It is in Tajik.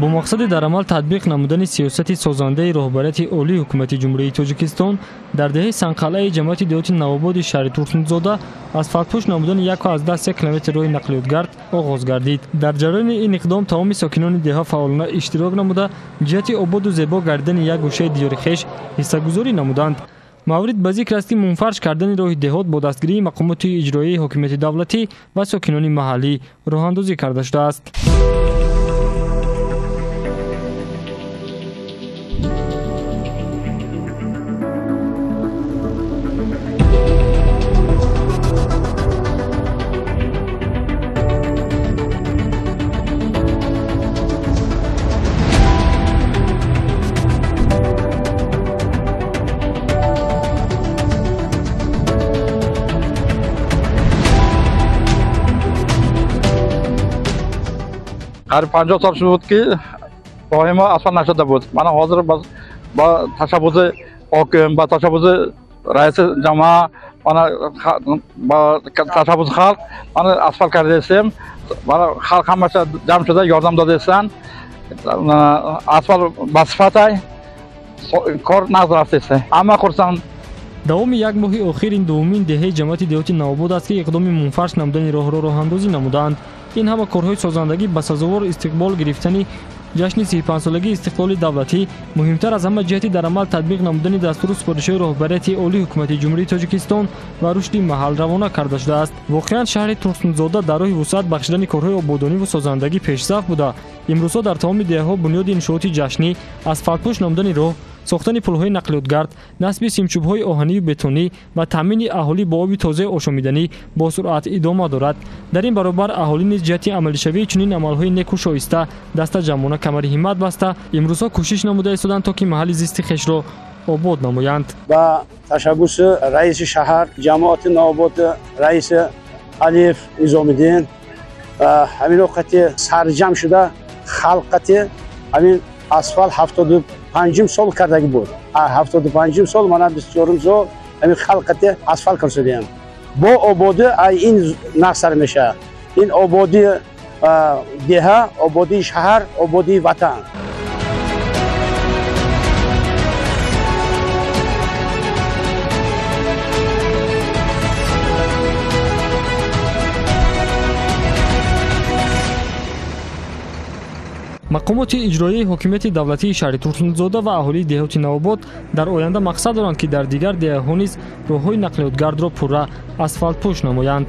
Бо мақсади дар амал татбиқ намудани сиёсати созандаи роҳбарияти олии ҳукумати Ҷумҳурии Тоҷикистон дар деҳаи Санқалъаи ҷамоати деҳоти Навободи шаҳри Турсунзода асфалтпӯш намудани 1,3 километр роҳи нақлиётгард оғоз гардид. Дар ҷараёни ин иқдом тамоми сокинони деҳа фаъолона иштирок намуда, ҷиҳати ободу зебо гардидани як гӯшаи диёри хеш ҳиссагузорӣ намуданд. Маврид ба зикр аст, ки мунфарш кардани роҳи деҳот бо дастгирии мақомоти иҷроияи ҳокимияти давлатӣ ва сокинони маҳаллӣ роҳандозӣ карда шудааст. Қариб 50 сол шуд, ки роҳи мо асфалт нашуда буд. Мана ҳозир бо ташаббуси ҳоким, бо ташаббуси раиси ҷамоа, мана бо ташаббуси халқ мана асфалт кардаистем. Мана халқ ҳамаша ҷамъ шуда ёрдам додаистанд. Асфалт ба сифатай, кор нағз рафтааст. Ҳама хурсанд. Давоми як моҳи охир ин дуввумин деҳаи ҷамоати деҳоти Навобод аст, ки иқдоми мунфарш намудани роҳро роҳандозӣ намудаанд. Ин ҳама корҳои созандагӣ ба сазовор истиқбол гирифтани ҷашни 35-солагии истиқлоли давлатӣ, муҳимтар аз ҳама ҷиҳати дар амал татбиқ намудани дастуру супоришҳои роҳбарияти олии ҳукумати Ҷумҳурии Тоҷикистон ва рушди маҳал равона карда шудааст. Воқеан шаҳри Турсунзода дар роҳи вусъат бахшидани корҳои ободониву созандагӣ пешсаф буда, имрӯзҳо дар тамоми деҳаҳо бунёди иншооти ҷашнӣ, асфалтпӯш намудани роҳ, сохтани пулҳои нақлиётгард, насби симчӯбҳои оҳанию бетонӣ ва таъмини аҳолӣ бо оби тозаи ошомиданӣ бо суръат идома дорад. Дар ин баробар аҳолӣ низ ҷиҳати амалишавии чунин амалҳои неку шоиста дастаҷамъона камари ҳиммат баста, имрӯзҳо кӯшиш намуда истоданд, то ки маҳалли зисти хешро обод намоянд. Ба ташаббуси раиси шаҳар, ҷамоати Навобод, раиси Алиев Низомиддин ҳамин вақти сарҷамъ шуда халқати ҳамин асфалт 75 сол кардагӣ буд. 75 сол мана 24 сол ҳамин халқати асфалт карсудем. Бо ободӣ ин нақсар мешавад. Ин ободии деҳа, ободии шаҳар, ободии ватан. Мақомоти иҷроияи ҳокимияти давлатии шаҳри Турсунзода ва аҳолии деҳоти Навобод дар оянда мақсад доранд, ки дар дигар деҳаҳо низ роҳҳои нақлиётгардро пурра асфалтпӯш намоянд.